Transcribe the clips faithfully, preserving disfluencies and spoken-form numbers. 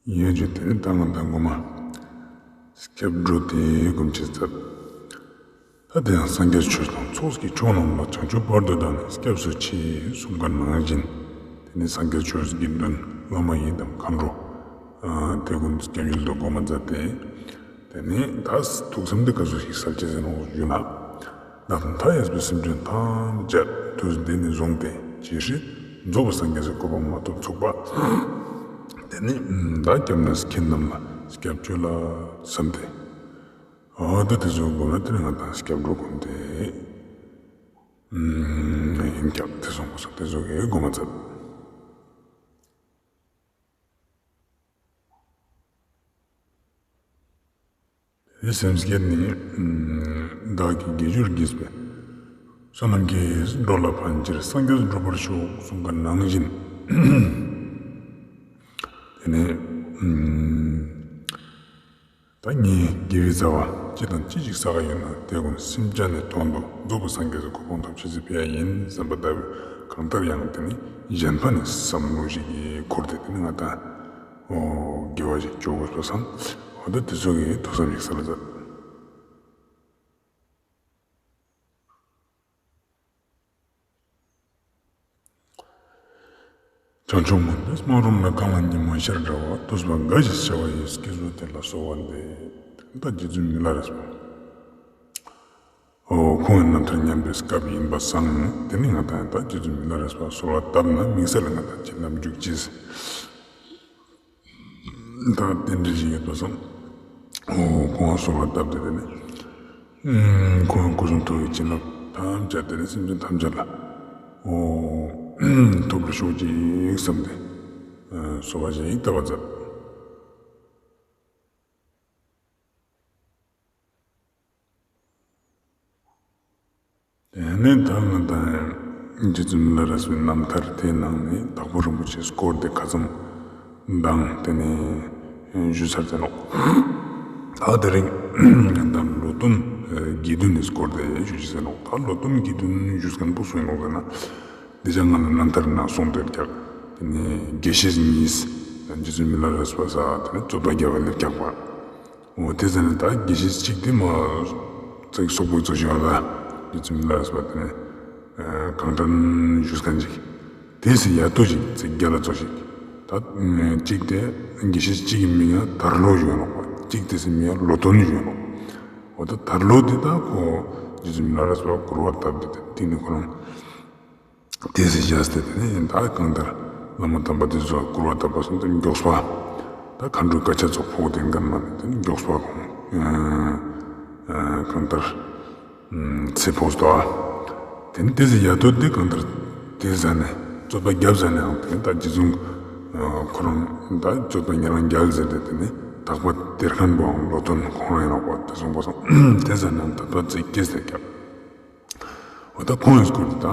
ཡོད་ཅེས། དེ་ནི་ད་ང་དང་གོ་མ་སྐྱབས་འགྲོ་དེ་སྒོམ་ཅེས་མཛད། ད་དེ་ཡང་སངས་རྒྱས་ཆོས་དང་ཚོགས་ཀྱི་མཆོག་རྣམས་ལ། བྱང་ཆུབ་བར་དུ་བདག་ནི་སྐྱབས་སུ་མཆི། གསུངས་པ་ནང་བཞིན། དེ་ནི་སངས་རྒྱས་ཆོས་དགེ་འདུན་བླ་མ་ཡི་དམ་མཁའ་འགྲོ་དེ་ཀུན་སྐྱབས་ཡུལ་དུ་སྒོམ་མཛད་དེ། དེ་ནི་ད་ཐུགས་བསམ་དེ་ག་ཟུག་ཞིག་སལ་ཅེས་ཟེར་ནོག་ཞུ་ན། བདག་དང་མཐའ་ཡས་པའི་སེམས་ཅན་ཐམས་ཅད་དུས་འདི་ནས་བཟུང་སྟེ་ཇི་སྲིད་རྫོགས་པའི་སངས་རྒྱས་སི་གོ་འཕང་མ་ཐོབ་ཚུག་པ། དེ་ནི་བདག་སྐྱབས་གནས་མཁན་རྣམས་ལ་སྐྱབས་བཅོལ་ལ་བསམ་སྟེ། འོ་ད་དེ་ཚོ་སྒོམ་ན་དེ་ནི་ང་དང་སྐྱབས་འགྲོ་སྒོམ་སྟེ་ཡིན་ཀྱང་དེ་སོང་པ་སོང་དེ་ཚོ་གི་སྒོམ་མཛད། དེ་སེམས་བསྐྱེད་ནི་བདག་གིས་དགེ་སྦྱོར་བགྱིས་པའི་བསོད་ནམས་ཀྱིས་འགྲོ་ལ་ཕན་ཕྱིར་སངས་རྒྱས་འགྲུབ་པར་ཤོག་གསུངས་པ་ནང་བཞིན། དེ་ནི་ད་ངས་དགེ་བའི་རྩ་བ་ཅི་དང་ཅི་ཞིག་བསགས་ཡོད་ན་དེ་ཀུན་སེམས་ཅན་ནི་དོན་དུ་རྫོགས་པའི་སངས་རྒྱས་སི་གོ་འཕང་ཐོབ་ཅེས་སི་ཕི་ཡ་ཡིན་བསམ་པ་ལྟ་བུའི་གང་ལྟར་ཡང་དེ་ནི་གཞན་ཕན་ནི་བསམ་བློ་ཞིག་གི་འཁོར་ཏེ་དེ་ནི་ང་དང་འོ་དགེ་བ་ཞིག་བཅོ་དགོས་པ་སང་འོ་ད་དེ་ཚོ་གི་ཐུགས་བསམ་ཞིག་སལ་ལ་མཛད། བྱང་ཆུབ་མུན་པའི་སྨག་རུམ་ལ། གངས་ལ་ཉི་མ་ཤར་འདྲ་བ། དུས་པ་འགའ་ཞིག་བྱ་བ་ཡི། སྐྱེས་བུ་དེ་ལ་གསོལ་བ་འདེབས། ད་རྗེ་བཙུན་མི་ལ་རས་པ། འོ་ཁོང་གི་རྣམ་ཐར་ཉན་པའི་སྐབས་ཡིན་པ་སང་དེ་ནི་ང་དང་ད་རྗེ་བཙུན་མི་ལ་རས་པ་གསོལ་བ་བཏབ་ན་དམིགས་བསལ་ལ་ང་དང་བྱིན་རླབས་འཇུག་ཅེས། ད་རྟེན་འབྲེལ་ཞིག་ཡོད་པ་སང་འོ་ཁོང་ལ་གསོལ་བ་བཏབ་སྟེ་དེ་ནི་ཁོང་སྐུ་གསུང་ཐུགས་ཀྱི་བྱིན་རླབས་ཐམས་ཅད་དེ་ནི་སེམས་ཅན་ཐམས་ཅད་ལ་འོ་ཐོབ་པར་ཤོག་ཅིག་བསམ་སྟེ་གསོལ་བ་ཞིག་བཏབ་པ་མཛད། དེ་ནས་ད་ང་དང་རྗེ་བཙུན་མི་ལ་རས་པའི་རྣམ་ཐར་དེའི་ནང་ནས་དྭགས་པོ་རིན་པོ་ཆེའི་སྐོར་དེ་ཁ་ཙམ་དང་དེ་ནས་ཞུས་ཚར་ཏེ་ནོག་ད་དེ་རིང་ང་དང་ལོ་སྟོན་དགེ་འདུན་ནི་སྐོར་དེ་ཞུ་ཅེས་ཟེར་ནོག་ད་ལོ་སྟོན་དགེ་འདུན་ཞུས་མཁན་པོ་སུ་ཡིན་ནོག་ཟེར་ན། དེ་ཅང་ང་ལ་རྣམ་ཐར་ནང་གསུངས་ཏེ་ཀྱག་དེ་ནས་དགེ་བཤེས་གཉིས་རྗེ་བཙུན་མི་ལ་རས་པ་ས་དེ་ནས་རྩོད་པ་རྒྱབ་པ་སླེབས་ཀྱག་པ། འོ་དེ་ཟ་ནེ་ད་དགེ་བཤེས་གཅིག་དེ་མ་ཙིག་སོག་པོའི་ཚོ་ཞིག་ཡོད་ལ། རྗེ་བཙུན་མི་ལ་རས་པ་དེ་ནས་གང་དྲན་ཞུས་མཁན་ཅིག་དེ་སི་ཡ་ཏོ་ཞིག་ཙིག་རྒྱལ་ལ་ཚོ་ཞིག་ད་གཅིག་དེ་དགེ་བཤེས་གཅིག་གི་མིང་ང་དར་ལོ་ཞུ་ཡ་ནོག་པ། གཅིག་དེ་སི་མིང་ང་ལོ་ཏོན་ཞུ་ཡ་ནོག་འོ་ད་དར་ལོ་དེ་ད་ཁོ་རྗེ་བཙུན་མི་ལ་རས་པ་སྐུར་བ་བཏབ་སྟེ་དེ་ནི་ཁོ་རང་དེ་སི་བཞག་སྟེ་དེ་ནས་ད་གང་ལྟར་བླ་མ་དམ་པ་དེ་ཚོ་སྐུར་བ་བཏབ་པ་སོང་དེ་མགྱོགས་པ། ད་མཁའ་འགྲོའི་སྐད་ཆ་ཚོགས་ཕོག་དེ་འགན་མ་ནི་དེ་ནས་མགྱོགས་པ་ཁོང་གང་ལྟར་ཚེ་འཕོས་སོ། དེ་ནས་དེ་སི་ཡ་ཏོ་དེ་གང་ལྟར་དེ་ཟ་ནེ་རྩོད་པ་རྒྱབ་ཟ་ནེ་ཡང་དེ་ནས་ད་རྗེ་བཙུན་ཁོ་རང་ད་རྩོད་པ་ཉེ་རང་རྒྱལ་ཟེར་ཏེ་དེ་ནས་དག་པ་དེར་མཁན་པོའང་ལོ་ཏོན་ཁོང་རང་ཡིན་ནོག་པ། དེ་སོང་པ་སང་དེ་ཟ་ནེ་དད་པ་ཙིག་སྐྱེས་ཏེ་ཀྱག་འོ་ད་ཁོང་ཡང་སྐུར་དེ་ད་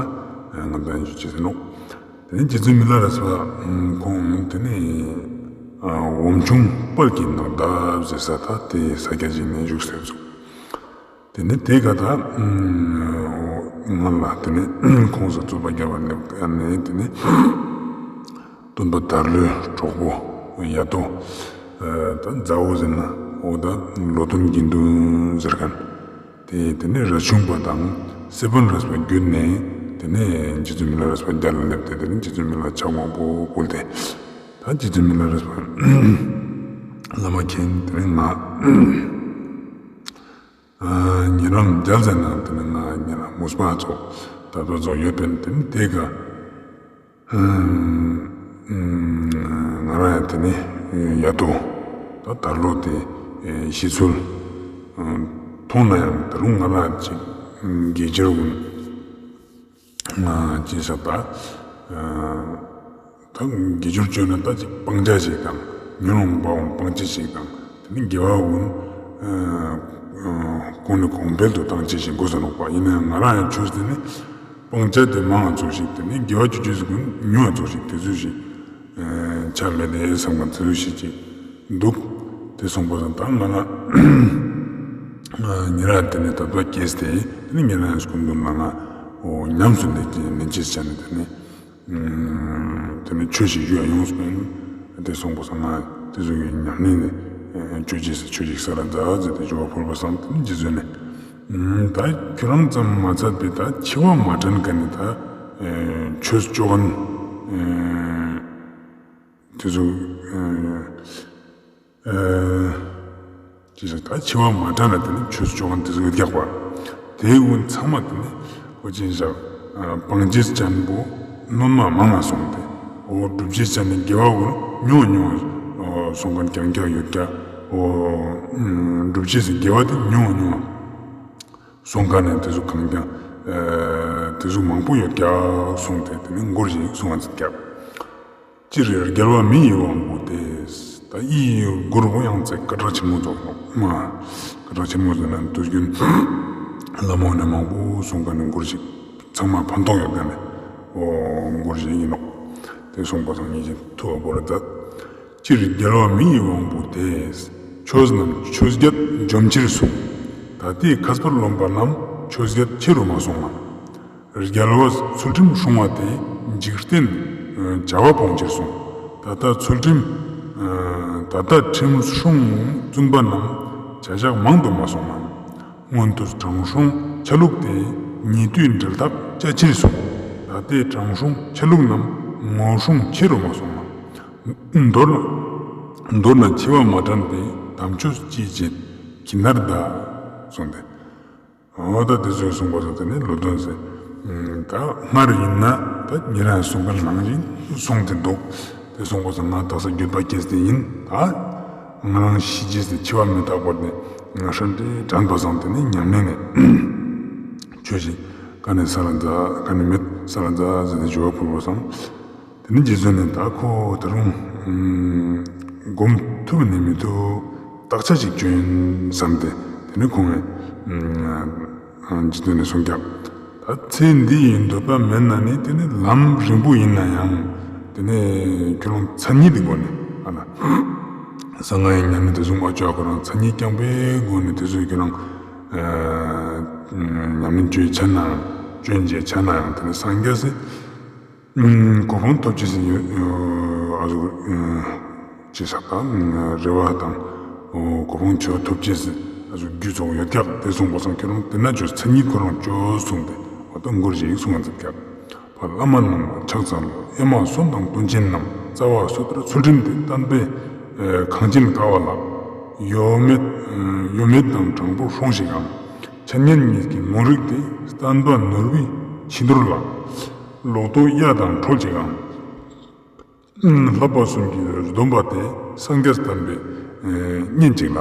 ང་དང་ཞུ་ཅེས་ཟེར་ནོག་དེ་ནས་རྗེ་བཙུན་མི་ལ་རས་པ་ཁོང་དེ་ནས་འོམ་ཆུང་དཔལ་གྱི་ནགས་འདབས་ཟེར་ས་ད་དེ་ས་སྐྱ་ཅིག་ནས་བཞུགས་སེ་ཚུགས། དེ་ནས་དེ་ག་ད་ང་ལ་དེ་ནས་ཁོང་ས་རྩོད་པ་རྒྱབ་པ་ནས་དེ་ནས་སྟོན་པ་དར་ལོའི་གྲོགས་པོ་ཡ་ཏོ་ད་མཛའ་བོ་ཟེར་ན་འོ་ད་ལོ་ཏོན་དགེ་འདུན་ཟེར་མཁན། དེ་དེ་ནས་རས་ཆུང་པ་དང་སེ་བན་རས་པ་བརྒྱུད་ནས་དེ་ནས་རྗེ་བཙུན་མི་ལ་རས་པ་རྒྱལ་ལ་སླེབས་ཏེ་དེ་ནས་རྗེ་བཙུན་མི་ལ་ཕྱག་མང་པོ་ཕུལ་ཏེ་ད་རྗེ་བཙུན་མི་ལ་རས་པ་བླ་མ་མཁྱེན། དེ་ནས་ང་ཉེ་རང་མཇལ་ཟེར་ན་དེ་ནས་ང་ཉེ་རང་མོས་པ་ཚོགས་ད་དོ་ཚོགས་ཡོད་པས། དེ་ནས་དེ་ག་ང་རང་ཡང་དེ་ནས་ཡ་ཏོ་ད་དར་ལོ་དེ་ཤི་ཚུལ་མཐོང་ན་ཡང་ད་རུང་ང་རང་ཅིག་དགེ་སྦྱོར་ཀུན་ཅི་ཟེར་ད་ད་དགེ་སྦྱོར་བཅོས་ན་ད་ཅིག་སྤང་བྱ་ཞིག་དང་ཉོན་མོངས་པའང་སྤང་བྱ་ཞིག་དང་དེ་ནས་དགེ་བ་ཀུན་གོང་ནས་གོང་འཕེལ་དུ་བཏང་བྱ་ཞིག་དགོས་ས་ནོག་པ། ཡིན་ན་ཡང་ང་རང་ཡང་ཆོས་དེ་ནི་སྤང་བྱ་དེ་མང་ང་ཚོགས་ཤིག་དེ་ནས་དགེ་བ་ཅོ་ཅེས་སི་ཀུན་ཉུང་ང་ཚོགས་ཤིག་དེ་ཚོ་ཞིག་ཆ་མེད་དེ་བསམ་མཁན་དེ་ཚོ་ཞིག་ཅིག་འདུག་དེ་སོང་པ་སང་ད་ང་ལ་ཉེ་རང་དེ་ནས་དད་པ་སྐྱེས་ཏེ་དེ་ནས་ཉེ་རང་ཡང་སྐུ་མདུན་ལ་ང་འོ་ཉམས་སུ་ལེན་ཅེས་ལེན་ཅེས་བྱས་ནས་དེ་ནས་དེ་ནས་ཆོས་ཤིག་ཞུ་ཡ་ཡོངས་སོང་། དེ་སོང་པ་སང་ང་ དེ་ཚོ་གི་ཉམས་ལེན་ནི་ཆོས་ཅིག་ཆོས་ཅིག་སལ་ལ་མཛད་ཟེར་ཏེ་ཞུ་བ་ཕུལ་བ་སང་དེ་ནི་རྗེ་བཙུན་ནི། ད་ཁྱོད་རང་ཙམ་མ་ཚད་པའི་ད་འཆི་བ་མ་དྲན་མཁན་ནི་ད་ཆོས་ཅོ་མཁན་དེ་ཚོ། ཅི་ཟེར་ད་འཆི་བ་མ་དྲན་ལ་དེ་ནི་ཆོས་ཅོ་མཁན་དེ་ཚོ་ཡོད་ཀྱག་པ། དེ་ཀུན་ཚང་མ་དེ་ནི་ཨོ་ཅི་ཟེར་སྤང་བྱེད་ཅན་པོ་སྣོན་མ་མང་ང་སོང་སྟེ། ཨོ་སྒྲུབ་བྱེད་ཅན་ནི་དགེ་བ་ཀུན་ཉུང་ཉུང་སོང་མཁན་རྐྱང་རྐྱང་ཡོད་ཀྱག། ཨོ་སྒྲུབ་བྱེད་ཟེར་དགེ་བ་དེ་ཉུང་ཉུང་སོང་མཁན་ནི་དེ་ཚོ་གང་རྐྱང་དེ་ཚོ་མང་པོ་ཡོད་ཀྱག་གསུངས་ཏེ་དེ་ནི་མགུར་ཞིག་གསུང་བ་མཛད་ཀྱག། སྤྱིར་རྒྱལ་བ་མི་ཡི་དབང་པོ་སྟེ། ད་ཨི་ཡི་མགུར་བོ་ཡང་ཚེ་སྐད་གྲགས་ཆེན་མོ་ཚོགས་ནོག་མ། སྐད་གྲགས་ཆེན་མོ་ཚོགས་ན་དུས་རྒྱུན་བླ་མ་ནི་མང་པོ་གསུང་མཁན་ནི་མགུར་ཞིག་ཚང་མ་ཕན་ཐོགས་ཡོད་མཁན་ནི་འོ་མགུར་ཞིག་ཡིན་ནོག། དེ་གསུངས་པ་སང་ངེད་ཀྱི་ཐུགས་ལ་བོར་མཛད། སྤྱིར་རྒྱལ་བ་མི་ཡི་དབང་པོ་སྟེ། ཆོས་རྣམས་ཆོས་བརྒྱད་འཇོམས་ཕྱིར་གསུངས། ད་ལྟའི་མཁས་པར་རློམ་པ་རྣམས། ཆོས་བརྒྱད་ཆེ་རུ་མ་སོང་ངམ། རྒྱལ་བ་ཚུལ་ཁྲིམས་སྲུང་བ་དེ། འཇིག་རྟེན་བྱ་བ་སྤོང་ཕྱིར་གསུངས། ད་ལྟ་ཚུལ་ཁྲིམས། ད་ལྟ་ཁྲིམས་སྲུང་བཙུན་པ་རྣམས། བྱ་བཞག་མང་དུ་མ་སོང་ངམ། སྔོན་དུ་དྲང་སྲོང་ཆ་ལུགས་དེ། ཉེ་དུའི་འབྲེལ་ཐག་བཅད་ཕྱིར་གསུངས། ད་ལྟའི་དྲང་སྲོང་ཆ་ལུགས་རྣམས། ངོ་སྲུང་ཆེ་རུ་མ་སོང་ངམ། མདོར་ན་མདོར་ན་འཆི་བ་མ་དྲན་པའི། དམ་ཆོས་ཅིའི་ཕྱིར་ཁྱིམ་ནར་གདའ། གསུངས་ཏེ། འོ་ད་དེ་ཚོས་གསུངས་པ་སང་དེ་ནི་ལོ་དོན་ཟེར། ད་སྔར་ཡིན་ན་ད་ཉེ་རང་གསུངས་པ་ནང་བཞིན་གསུངས་ཏེ་འདུག། དེ་གསུངས་པ་སང་ང་དག་ས་འགྱོད་པ་སྐྱེས་ཏེ་ཡིན། ད་ང་རང་ཤི་རྗེས་སུ་འཆི་བ་མི་རྟག་པ་དེ་ང་ཧྲན་ཏེ་དྲན་པ་སང་དེ་ནི་ཉམས་ལེན་ནི་ཆོས་ཤིག་ག་ནས་སལ་ལ་མཛད། ག་ནས་མེད་སལ་ལ་མཛད་ཟེར་ཏེ་ཞུ་བ་ཕུལ་བ་སང་། དེ་ནི་རྗེ་བཙུན་ནི་ད་ཁོ་ད་རུང་སྒོམ་ཐུབ་ནི་མི་ཐུབ་བརྟག་དཔྱད་ཅིག་བཅོ་ཡིན་བསམ་སྟེ་དེ་ནི་ཁོང་ངི་རྗེ་བཙུན་ནི་གསུངས་ཀྱག། ད་ཚེ་འདི་ཡི་འདོད་པ་མེད་ན་ནི། དེ་ནི་ལམ་རིང་པོ་ཡིན་ན་ཡང་དེ་ནི་ཁྱོད་རང་མཚན་ཉིད་དེ་སྒོ་ནས་ཨ་ན་གསང་སྔགས་ཉམས་ལེན་དེ་ཚོ་མ་བཅོ་ཁོ་རང་མཚན་ཉིད་རྐྱང་པའི་སྒོ་ནས་དེ་ཚོ་ཁྱོད་རང་ཉམས་ལེན་བཅོ་ཆ་ན་ཡང་བཅོ་ཆ་ན་ཡང་དེ་ནི་སངས་རྒྱས་སི་གོ་འཕང་ཐོབ་ཅེས་སི་ཨ་ཟུག་ཅེས་ས་དང་རེ་བ་དང་གོ་འཕང་ཆེ་བ་ཐོབ་ཅེས་སི་ཨ་ཟུག་རྒྱུ་ཚོགས་ཡོད་ཀྱག། དེ་གསུངས་པ་སང་ཁྱོད་རང་དེ་ན་ཆོས་མཚན་ཉིད་ཁོ་རང་བཅོ་གསུངས་ཏེ་འོ་ད་མགུར་ཞིག་གསུངས་པ་མཛད་ཀྱག། བླ་མ་རྣམས་ལ་ཕྱག་འཚལ་ལོ། ཨེ་མ་སོན་དང་སྟོན་ཆེན་རྣམས། རྩ་བ་སོ་ཐར་ཚུལ་ཁྲིམས་ཏེ། བསྟན་པའི་གངས་ཅན་ཀ་བ་ལ། གཡོ་མེད་གཡོ་མེད་དང་དྲང་པོར་སྲོངས་ཤིག་གམ། འཆད་ཉན་གཉིས་ཀྱི་ལུང་རིགས་ཏེ། བསྟན་པ་ནོར་བུའི་ཕྱི་དོར་ལ། ལོག་རྟོག་གཡའ་དང་འཕྲོལ་ཅིག་གམ། བསླབ་པ་གསུམ་གྱི་སྡོམ་པ་དེ། སངས་རྒྱས་བསྟན་པའི་གཉེན་ཅིག་ལ།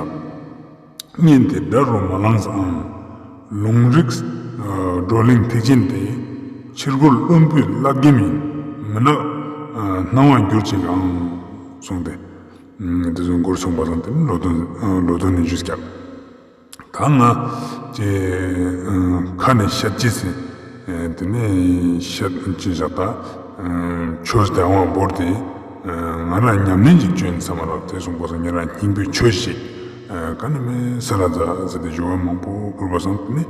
གཉེན་དེ་དགྲ་རུ་མ་ལངས་ཨང་། ལུང་རིགས་བགྲོ་གླེང་ཐེག་ཆེན་དེ། ཕྱིར་རྒོལ་བླུན་པོའི་བླ་རྒན་ཡིན། མི་ནག་སྣང་བ་འགྱུར་ཅིག་ཨང་། གསུངས་ཏེ། དེ་ཚོ་མགུར་གསུངས་པ་སང་དེ་ནི་ལོ་དོན་ལོ་དོན་ནི་ཞུས་ཀྱག། ད་ང་ཅེ་ཁ་ནས་བཤད་ཅེས་སི་དེ་ནི་བཤད་ཅེས་བཞག་ད་ཆོས་དེ་ཨང་བོར་ཏེ་ང་རང་ཉམས་ལེན་ཅིག་བཅོ་ཡིན་བསམ་མ་རག། དེ་གསུངས་པ་སང་ཉེ་རང་སྙིང་པོའི་ཆོས་ཤིག་ག་ནས་མེད་སལ་ལ་མཛད་ཟེར་ཏེ་ཞུ་བ་མང་པོ་ཕུལ་བ་སང་དེ་ནི།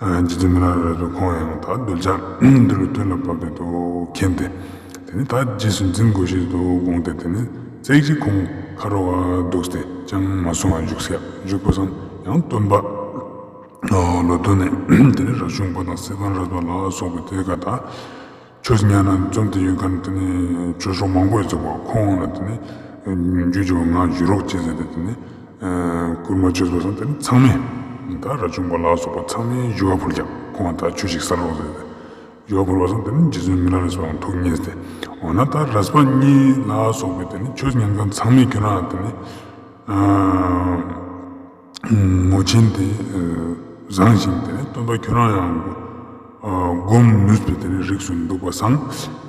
རྗེ་བཙུན་མི་ལ་རས་པ་ཁོང་ཡང་ད་གདུལ་བྱ་འདི་ལུ་དོན་ལ་བབས་ཏེ་འདུག་མཁྱེན་ཏེ། དེ་ནི་ད་རྗེས་སུ་འཛིན་དགོས་ཤེས་འདུག་དགོངས་ཏེ་དེ་ནི་ཙེག་ཅིག་ཁོང་ཁ་རོག་ག་འདུག་སྟེ་ཅང་མ་གསུང་བ་བཞུགས་སེ་བཞུགས་པ་སང་ཡང་སྟོན་པ་ལོ་དོན་ནི་དེ་ནི་རས་ཆུང་པ་དང་སེ་བན་རས་པ་ལ་སོགས་པའི་དེ་ཀ་ད། ཆོས་ཉན་ན་འཛོམས་ཏེ་ཡོད་མཁན་དེ་ནི་ཆོས་གྲོགས་མང་པོ་ཡོད་ཚུགས་པ། ཁོང་ལ་དེ་ནི་རྒྱུ་ཅོ་ང་བཞུགས་རོགས་ཅེས་ཟེར་ཏེ་དེ་ནི་བསྐུལ་མ་བཅོས་པ་སང་དེ་ནི་ཚང་མས་ད་རས་ཆུང་པ་ལ་སོགས་པ་ཚང་མས་ཞུ་བ་ཕུལ་ཀྱག། ཁོང་ད་ཆོས་ཤིག་སལ་རོགས་ཟེར་ཏེ་ཞུ་བ་ཕུལ་བ་སང་དེ་ནི་རྗེ་བཙུན་མི་ལ་རས་པའང་ཐུགས་མཉེས་ཏེ་འོ་ན་ད་རས་པ་གཉིས་ལ་སོགས་པའི་དེ་ནི་ཆོས་ཉན་མཁན་ཚང་མས་ཁྱོད་རང་དེ་ནི། ངོ་ཆེན་དེ་བཟང་ཞིང་དེ་ནས་སྟོན་པ་ཁྱོད་རང་ཡང་སྒོམ་ནུས་པའི་དེ་ནས་རིགས་སུ་འདུག་པ་སང་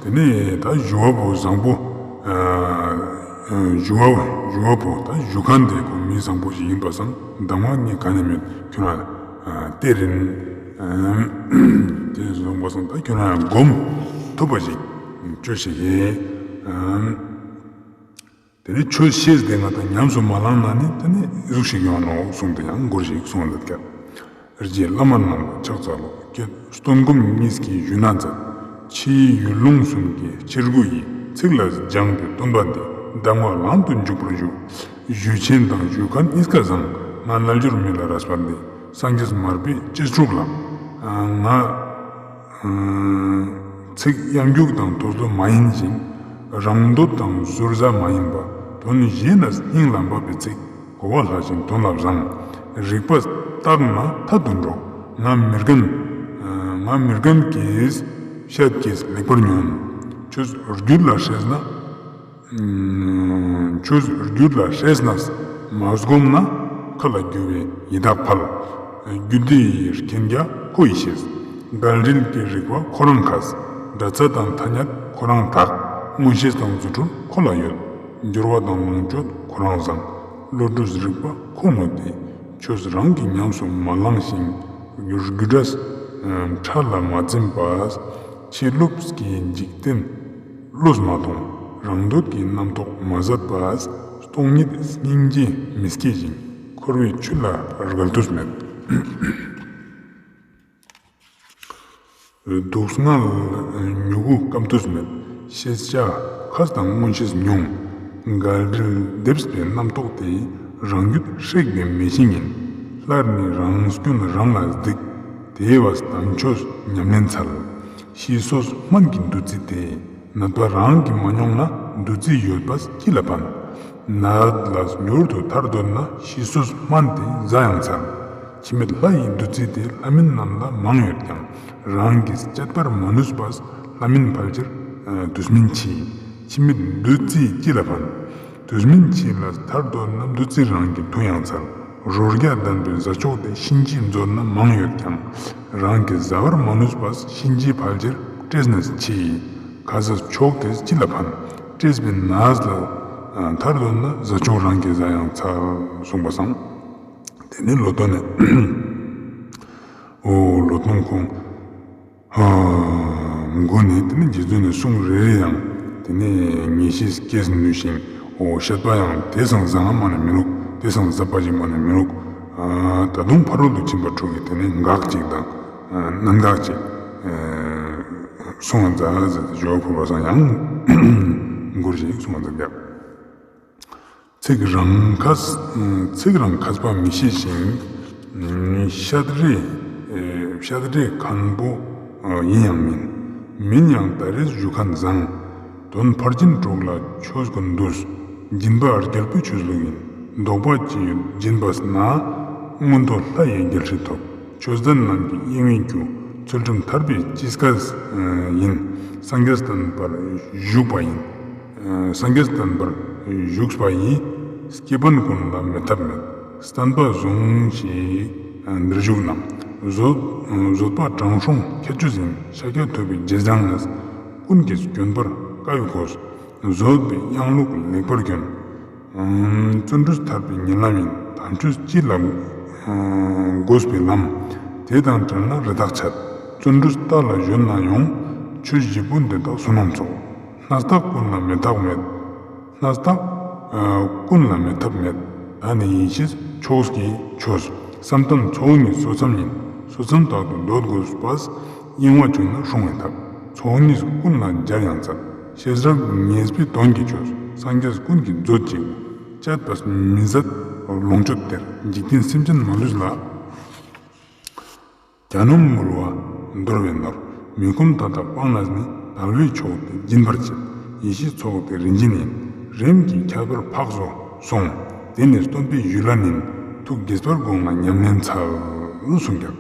དེ་ནས་ད་ཞུ་བ་པོ་བཟང་པོ་ཞུ་བ་ཞུ་བ་པོ་ད་ཞུ་མཁན་དེ་ཁོ་མི་བཟང་པོ་ཞིག་ཡིན་པ་སང་གདམས་ངག་གཉིས་ག་ནས་མེད་ཁྱོད་རང་སྟེར་རིན་དེ་བཟང་པ་སང་ད་ཁྱོད་རང་ཡང་སྒོམ་ཐུབ་པ་ཞིག་བཅོས་ཤིག་ཡིན། དེ་ནས་ཆོས་ཤེས་ཏེ་ང་དང་ཉམས་སུ་མ་བླངས་ན་ནི་དེ་ནི་ཟུག་ཞིག་ཡོང་ནོག་གསུངས་ཏེ་ཡང་མགུར་ཞིག་གསུངས་ལ་ཀྱག། རྗེ་བླ་མ་རྣམས་ལ་ཕྱག་འཚལ་ལོ། ཀྱེ་སྟོན་སྒོམ་གཉིས་ཀྱི་ཞུ་ན་མཛད། ཕྱིའི་ཡུལ་ལུང་གསུམ་གྱི་ཕྱིར་རྒོལ་ཡི། ཚིག་ལ་སྦྱངས་པའི་སྟོན་པ་འདི། གདམས་ངག་ལམ་དུ་འཇུག་པར་ཞུ། ཞུ་ཆེན་དང་ཞུ་མཁན་གཉིས་ཀ་བཟང་། ང་རྣལ་འབྱོར་མི་ལ་རས་པ་འདི། སངས་རྒྱས་མར་པའི་གཅེས་ཕྲུག་ལགས། ང་ཚིག་གཡམ་རྒྱུག་དང་དོ་སློབ་མ་ཡིན་ཞིང་། རང་འདོད་དང་ཟུར་ཟ་མ་ཡིན་པ། དོན་གཞན་ན་སྙིང་ལ་འབབ་པའི་ཚིག། གོ་བ་ལྷག་ཅིང་དོན་ལ་བཟང་། རིག་པ་བརྟགས་ན་ཐད་དུ་འགྲོ། ང་མི་རྒན་ང་མི་རྒན་གྱིས་བཤད་ཀྱིས་ལེགས་པར་ཉོན། ཆོས་རྒྱུད་ལ་ཧྲེས་ན། ཆོས་རྒྱུད་ལ་ཧྲེས་ནས་མ་བསྒོམས་ན། མཁའ་ལ་རྒྱུ་བའི་ཡི་དྭགས་ཕལ། རྒྱུད་སྡེ་ཡི་རྐྱེན་རྒྱ་ཁོ་ཡིས་ཤེས། འགལ་འབྲེལ་གྱི་རིགས་པ་ཁོ་རང་མཁས། སྒྲ་ཚད་དང་ཐ་སྙད་ཁོ་རང་དག། མངོན་ཤེས་དང་རྫུ་འཕྲུལ་ཁོ་ལ་ཡོད། སྦྱོར་བ་དང་ལོངས་སྤྱོད་ཁོ་རང་བཟང་། བློ་གྲོས་རིག་པ་ཁོ་ངོ་དེ། ཆོས་རང་གིས་ཉམས་སུ་མ་བླངས་ཤིང་། རྒྱུ་འབྲས་ཕྲ་ལ་མ་འཛེམས་པ། ཕྱི་ལོགས་ཀྱི་འཇིག་རྟེན་བློས་མ་ཐོངས། རང་འདོད་ཀྱི་རྣམ་རྟོག་མ་ཟད་པ། སྟོང་ཉིད་སྙིང་རྗེ་མི་སྐྱེ་ཞིང་། འཁོར་བའི་ཆུ་ལ་རྒལ་དུས་མེད། སྡུག་བསྔལ་མྱུ་གུ་སྐམ་དུས་མེད། ཤེས་བྱ་མཁས་དང་མངོན་ཤེས་ཉུང་། འགལ་འབྲེལ་འདེབས་པའི་རྣམ་རྟོག་དེ། རང་རྒྱུད་ཧྲེག་པའི་མེ་ཤིང་ཡིན། སླར་ནི་རང་སྐྱོན་རང་ལ་སྡིག། དེ་བས་དམ་ཆོས་ཉམས་ལེན་འཚལ། ཤི་སོགས་སྨན་གྱི་བདུད་རྩི་དེ། ནད་པ་རང་གིས་མ་མྱོང་ན། བདུད་རྩི་ཡོད་པས་ཅི་ལ་ཕན། ནད་ལ་མྱུར་དུ་ཐར་འདོད་ན། ཤི་སོགས་སྨན་དེ་ཟ་ཡང་འཚལ། འཆི་མེད་ལྷ་ཡི་བདུད་རྩི་དེ། ལྷ་མིན་རྣམས་ལ་མང་ཡོད་ཀྱང་། རང་གིས་སྤྱད་པར་མ་ནུས་པས། ལྷ་མིན་ཕལ་ཆེར་དུས་མིན་འཆི། འཆི་མེད་བདུད་རྩི་ཅི་ལ་ཕན། དུས་མིན་འཆི་ལ་ཐར་འདོད་ན། བདུད་རྩི་རང་གིས་འཐུང་ཡང་འཚལ། རོ་བརྒྱ་ལྡན་པའི་ཟ་མཆོག་དེ། གཤིན་རྗེའི་མཛོད་ན་མང་ཡོད་ཀྱང་། རང་གིས་ཟ་བར་མ་ནུས་པས། གཤིན་རྗེ་ཕལ་ཆེར་བཀྲེས་ནས་འཆི། ཁ་ཟས་མཆོག་དེས་ཅི་ལ་ཕན། བཀྲེས་པའི་ནད་ལ་ཐར་འདོད་ན། ཟ་མཆོག་རང་གིས་ཟ་ཡང་འཚལ། གསུངས་པ་སང་། དེ་ནས་ལོ་ཏོག་ནས་འོ་ལོ་ཏོག་ཁོང་མགོ་ནས་དེ་ནས་རྗེ་བཙུན་ནས་གསུང་རེ་རེ་ཡང་དེ་ནས་ངེས་ཤེས་སྐྱེས་ནུས་ཤིང་། འོ་བཤད་པ་ཡང་དེ་སང་བཟང་ང་མ་ནས་མི་རུག། དེ་སང་ཟབ་པ་ཞིག་མ་ནས་མི་རུག། ད་དུང་ཕ་རོལ་ཏུ་ཕྱིན་པ་དྲུག་གི་དེ་ནས་འགག་ཅིག་དང་གནད་འགག་ཅིག་གསུང་བ་མཛད་ཟེར་ཏེ་ཞོ་ཕུར་བ་སང་ཡང་མགུར་ཞིག་གསུང་བ་མཛད་ཀྱག། ཚིག་རང་མཁས། ཚིག་རང་མཁས་པ་མི་ཤེས་ཤིང་། ཤད་རེ་ཤད་རེ་མཁན་པོ་ཡིན་ཡང་མིན། མིན་ཡང་ད་རེས་ཞུ་མཁན་བཟང་། དོན་ཕར་ཕྱིན་དྲུག་ལ་ཆོས་ཀུན་འདུས། སྦྱིན་པ་རྒྱལ་པོའི་ཆོས་ལུགས་ཡིན། བདོག་པ་ཅི་ཡོད་སྦྱིན་པ་ན། མངོན་མཐོ་ལྷ་ཡི་རྒྱལ་སྲིད་ཐོབ། ཆོས་ལྡན་རྣམས་ཀྱི་གཡེང་བའི་རྒྱུ། ཚུལ་ཁྲིམས་ཐར་པའི་གཅིག་སྐལ་ཡིན། སངས་རྒྱས་བསྟན་པར་བཞུགས་པ་ཡིན། སངས་རྒྱས་བསྟན་པར་བཞུགས་པ་ཡི། སྐྱེ་བོ་ཀུན་ལ་མེད་ཐབས་མེད། བསྟན་པ་ཟུང་ཞིག་འདིར་བཞུགས་རྣམས། བཟོད་བཟོད་པ་དྲང་སྲོང་ཁྱད་ཆོས་ཡིན། ཤཱཀྱ་ཐུབ་པའི་རྗེས་འབྲང་ནས། ཀུན་གྱིས་བསྐྱོན་པར་དཀའ་བའི་གོས། བཟོད་པའི་གཡང་ལུགས་ལེགས་པར་གྱོན། བརྩོན་འགྲུས་ཐར་པའི་ཉིན་ལམ་ཡིན། དམ་ཆོས་སྤྱི་ལ་དགོས་པའི་ལམ། དེ་དང་བྲལ་ན་རི་དྭགས་ཆད། བརྩོན་འགྲུས་རྟ་ལ་ཞོན་ན་ཡང་། ཆོས་བཞི་པོ་འདི་དག་བསོད་ནམས་ཚོགས། སྣ་ལྟག་ཀུན་ལ་མེད་ཐབས་མེད། སྣ་ལྟག་ཀུན་ལ་མེད་ཐབས་མེད། ད་ནི་ཡེ་ཤེས་ཕྱོགས་ཀྱི་ཆོས། བསམ་གཏན་ཚོགས་གཉིས་སོ་མཚམས་ཡིན། སོ་མཚམས་དག་ཏུ་འདོད་དགོས་པས། གཡེང་བ་བྱུང་ན་སྲུང་བའི་ཐབས། ཚོགས་གཉིས་ཀུན་ལ་སྦྱར་ཡང་འཚལ། ཤེས་རབ་ངེས་པའི་དོན་གྱི་ཆོས། སངས་རྒྱས་ཀུན་གྱི་མཛོད་ཅིག། སྤྱད་པ་མི་ཟད་ལོངས་སྤྱོད་སྟེར། འཇིག་རྟེན་སེམས་ཅན་མ་ལུས་ལ། གྱ་ནོམ་དམུལ་བ་འདོར་བའི་ནོར། མི་ཁོམ་མཐའ་དག་སྤངས་ནས་ནི། དལ་བའི་ཕྱོགས་དེ་སྦྱིན་པར་བྱེད། ཡེ་ཤེས་ཚོགས་དེ་རིན་ཆེན་ཡིན། རིམ་གྱིས་ཁྱད་པར་འཕགས་སུ་སོང་། དེ་ནི་སྟོན་པའི་ཞུས་ལ་ནི། ཐུགས་དགྱེས་པར་དགོངས་ལ་ཉམས་ལེན་འཚལ། གསུངས་ཀྱག།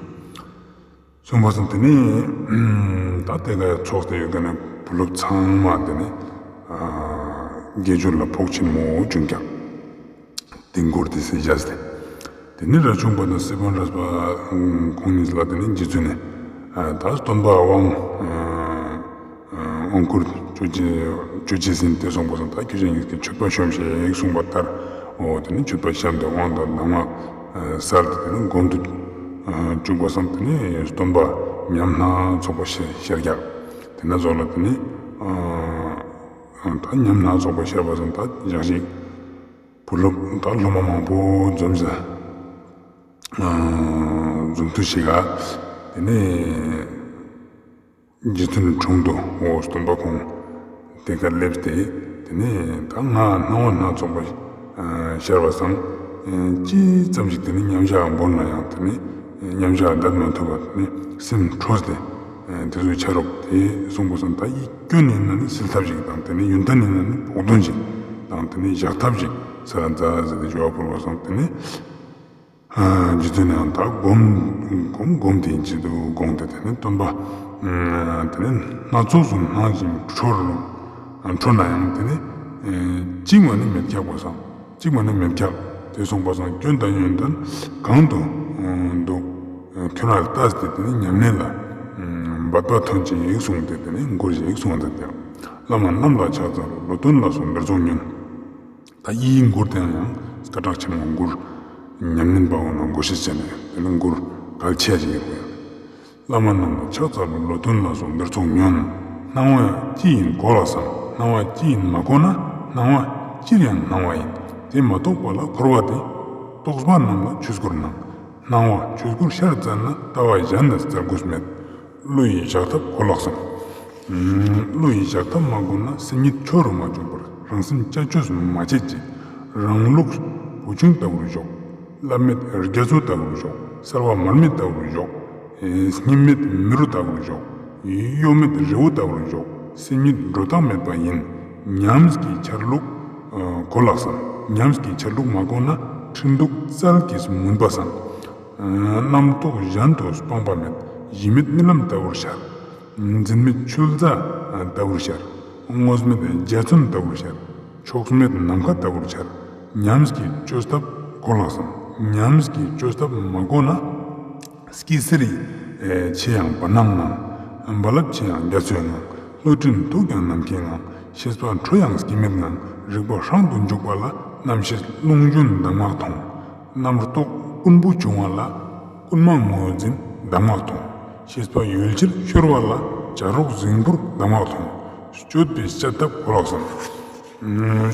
གསུངས་པ་སང་དེ་ནས་ད་དེ་ག་ཚོགས་ཏེ་ཡོད་མཁན་ནི་བུ་སློབ་ཚང་མ་དེ་ནས་དགེ་སྦྱོར་ལ་བོགས་ཆེན་མོ་བྱུང་ཀྱག། དེ་མགུར་དེ་སེ་བཞག་སྟེ། དེ་ནས་རས་ཆུང་པ་དང་སེ་བན་རས་པ་ཁོང་གཉིས་ལ་དེ་ནས་རྗེ་བཙུན་ནས་ད་སྟོན་པ་དབང་དབང་བསྐུར་ཅོ་ཅེས་ཅོ་ཅེས་ཟིན་ཏེ་གསུངས་པ་སང་ད་ཁྱོད་ཅག་གཉིས་ཀྱིས་མཆོད་པ་ཤོམས་ཤིག་གསུངས་པ་ལྟར། འོ་དེ་ནས་མཆོད་པ་ཤོམས་ཏེ་དབང་དང་གདམས་ངག་གསར་དུ་དེ་ནས་སྒོམ་དུ་བཅུག་པ་སང་དེ་ནས་སྟོན་པ་ཉམས་སྣ་ཚོགས་པ་ཤར་ཤར་ཀྱག། དེ་ནས་བཟོ་ལ་དེ་ནས་ད་ཉམས་སྣ་ཚོགས་པ་ཤར་བ་སང་ད་ཞག་ཅིག་བུ་སློབ་ད་སློབ་མ་མང་པོ་འཛོམས་ཟེར་འཛོམས་དུས་ཤིག་ག་དེ་ནས་རྗེ་བཙུན་དྲུང་དུ་འོ་སྟོན་པ་ཁོང་དེ་ཀ་སླེབས་ཏེ་ དེ་ནས་ད་ང་སྣང་བ་སྣ་ཚོགས་པ་ཤར་བ་སང་ཅི་ཙམ་ཞིག་དེ་ནས་མཉམ་བཞག་སྒོམ་ན་ཡང་དེ་ནས་མཉམ་བཞག་བསྡད་མ་ཐུབ་པ་དེ་ནས་སེམས་འཕྲོས་ཏེ་དེ་ཚོ་ཆ་རོགས་དེ་གསུངས་པ་སང་ད་ཡིད་སྐྱོན་ཡིན་ན་ནི་སེལ་ཐབས་ཤིག་དང་དེ་ནས་ཡོན་ཏན་ཡིན་ན་ནི་བོགས་འདོན་ཞིག་དང་དེ་ནས་བཞག་ཐབས་ཤིག་ས་ར་མཛའ་ཟེར་ཏེ་ཞུ་བ་ཕུལ་བ་སང་དེ་ནས། རྗེ་བཙུན་ཡང་དག་སྒོམ་སྒོམ་སྒོམ་དེ་ཡིན་ཅི་དུ་དགོངས་ཏེ་དེ་ནས་སྟོན་པ། དེ་ནས་སྣ་ཚོགས་སུ་སྣང་ཞིང་འཕྲོ་རུ་འཕྲོ་ན་ཡང་དེ་ནས་གཅིག་མ་ནི་མེད་ཁྱག་པ་སང་གཅིག་མ་ནི་མེད་ཁྱག་དེ་གསུངས་པ་སང་སྐྱོན་དང་ཡོན་ཏན་གང་དུ་འདུག་ཁྱོད་རང་ལ་ལྟས་ཏེ་དེ་ནས་ཉམས་ལེན་ལ་འབད་པ་ཐོན་ཅིག་གསུངས་ཏེ་དེ་ནས་མགུར་ཞིག་གསུངས་ཏེ། བླ་མ་རྣམས་ལ་ཕྱག་འཚལ་ལོ། ལོ་སྟོན་ལ་སོགས་འདིར་ཚོགས་ཉོན། ད་ཡི་མགུར་དེ་ཡང་སྐད་གྲགས་ཆེན་མོ་མགུར། ཉམས་ལེན་པ་འོ་ན་གོ་ཤེས་བྱས་ནས་དེ་ནི་མགུར་གལ་ཆེ་ཞིག་ཡོད་པས། བླ་མ་རྣམས་ལ་ཕྱག་འཚལ་ལོ། ལོ་སྟོན་ལ་སོགས་འདིར་ཚོགས་ཉོན། སྣང་བ་ཅི་ཡིན་གོ་ལགས་སམ། སྣང་བ་ཅི་ཡིན་མ་གོ་ན། སྣང་བ་སྤྱིར་ཡང་སྣང་བ་ཡིན། དེ་མ་རྟོགས་པ་ལ་འཁོར་བ་དེ། རྟོགས་པ་རྣམས་ལ་ཆོས་སྐོར་སྣང་། སྣང་བ་ཆོས་སྐོར་ཤར་བཙལ་ན། ལྟ་བ་གཞན་ལ་བཙལ་དགོས་མེད། བློ་ཡིས་བཞག་ཐབས་གོ་ལགས་སམ། བློ་ཡིས་བཞག་ཐབས་མ་གོ་ན། སེམས་ཉིད་ཆོས་རུ་མ་བཅོས་པར། རང་སེམས་ཅ་ཆོས་མ་བྱེད་ཅིག་རང་ལུགས་བུ་ཆུང་ལྟ་བུར་ཞོག་བླ་མེད་རྒྱ་མཚོ་ལྟ་བུར་ཞོག་གསལ་བ་མར་མེ་ལྟ་བུར་ཞོག་སྙིང་མེད་མི་རོ་ལྟ་བུར་ཞོག་གཡོ་མེད་རི་བོ་ལྟ་བུར་ཞོག་སེམས་ཉིད་སྒྲོ་བཏགས་མེད་པ་ཡིན། ཉམས་ཀྱི་འཆར་ལུགས་གོ་ལགས་སམ། ཉམས་ཀྱི་འཆར་ལུགས་མ་གོ་ན། འཕྲིན་གདུགས་རྩལ་གྱིས་མུན་པ་སང་། རྣམ་རྟོག་གཞན་དུ་སྤངས་པ་མེད། གཞི་མེད་རྨི་ལམ་ལྟ་བུར་ཤར། འཛིན་མེད་ཆུ་རྫ་ལྟ་བུར་ཤར། དངོས་མེད་འཇའ་ཚོན་ལྟ་བུར་ཤར། ཕྱོགས་མེད་ནམ་མཁའ་ལྟ་བུར་ཤར། ཉམས་ཀྱི་བཅོས་ཐབས་གོ་ལགས་སམ། ཉམས་ཀྱི་བཅོས་ཐབས་མ་གོ་ན། སྐྱི་སེར་ཆེ་ཡང་བར་སྣང་ངང་། རྦ་རླབས་ཆེ་ཡང་རྒྱ་མཚོའི་ངང་། བློ་གྲོས་མཐུག་ཀྱང་ནམ་མཁའི་ངང་། ཤེས་པ་འཕྲོ་ཡང་སྐྱི་མེད་ངང་། རིག་པ་ཧྲང་དུ་འཇུག་པ་ལ། རྣམ་ཤེས་རླུང་བཞོན་གདམས་ངག་མཐོང་། རྣམ་རྟོག་རྐུན་པོ་བྱུང་བ་ལ། རྐུན་མ་ངོས་འཛིན་གདམས་ངག་མཐོང་། ཤེས་པ་ཡུལ་ཕྱིར་ཤོར་བ་ལ། བྱ་རོག་རྫིང་བུར་གདམས་ངག་མཐོང་། གཅོད་པའི་བཅད་ཐབས་གོ་ལགས་སམ།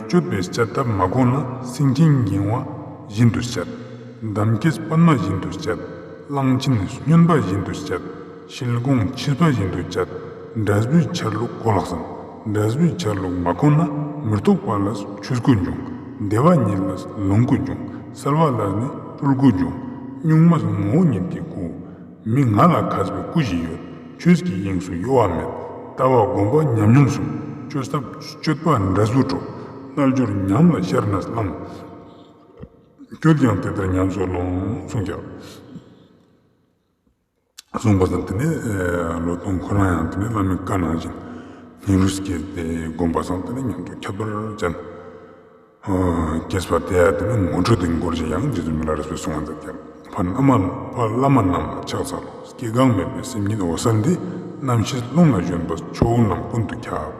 གཅོད་པའི་བཅད་ཐབས་མ་གོ་ན། སེང་ཆེན་འགྱིང་བ་བཞིན་དུ་བཅད། འདམ་སྐྱེས་པདྨ་བཞིན་དུ་བཅད། གླང་ཆེན་སྨྱོན་པ་བཞིན་དུ་བཅད། ཤེལ་སྒོང་ཆིབས་པ་བཞིན་དུ་བཅད། འབྲས་བུའི་འཆར་ལུགས་གོ་ལགས་སམ། འབྲས་བུའི་འཆར་ལུགས་མ་གོ་ན། མི་རྟོག་པ་ལ་ཆོས་སྐུ་འབྱུང་། བདེ་བ་ཉིད་ལ་ལོངས་སྐུ་འབྱུང་། གསལ་བ་ལ་ནི་སྤྲུལ་སྐུ་འབྱུང་། གཉུག་མ་ངོ་བོ་ཉིད་ཀྱི་སྐུ། མི་ང་ལ་མཁས་པའི་སྐུ་ཞིག་ཡོད། ཆོས་ཀྱི་དབྱིངས་སུ་གཡོ་བ་མེད། ལྟ་བ་སྒོམ་པ་ཉམས་མྱོང་གསུམ། བཅོས་ཐབས་སྤྱོད་པ་འབྲས་བུ་གྲུབ། རྣལ་འབྱོར་ཉམས་ལ་ཤར་ན་བླང་། ཁྱོད་ཀྱང་དེ་ལྟར་ཉམས་སུ་ལོངས་གསུངས་ཀྱང་། གསུངས་པ་དང་དེ་ནས་ལོ་སྟོན་ཁོ་རང་ཡང་དེ་ནས་བླ་མའི་བཀའ་ནང་བཞིན་སྙིང་རུས་སྐྱེས་ཏེ་བསྒོམས་པ་སང་དེ་ནས་ཉམས་རྟོགས་ཁྱད་པར་ཅན། སྐྱེས་པ་དེ་ཡང་དེ་ནས་ངོ་སྤྲོད་དེ་མགུར་ཞིག་ཡང་རྗེ་བཙུན་མི་ལ་རས་པས་གསུངས་པ་མཛད་ཀྱང་། ཕ་བླ་མ་ཕ་བླ་མ་རྣམས་ལ་ཕྱག་འཚལ་ལོ། སྐྱེ་འགག་མེད་པའི་སེམས་ཉིད་འོད་གསལ་འདི། རྣམ་ཤེས་རླུང་ལ་ཞོན་པས་ཕྱོགས་རྣམས་ཀུན་ཏུ་ཁྱབ།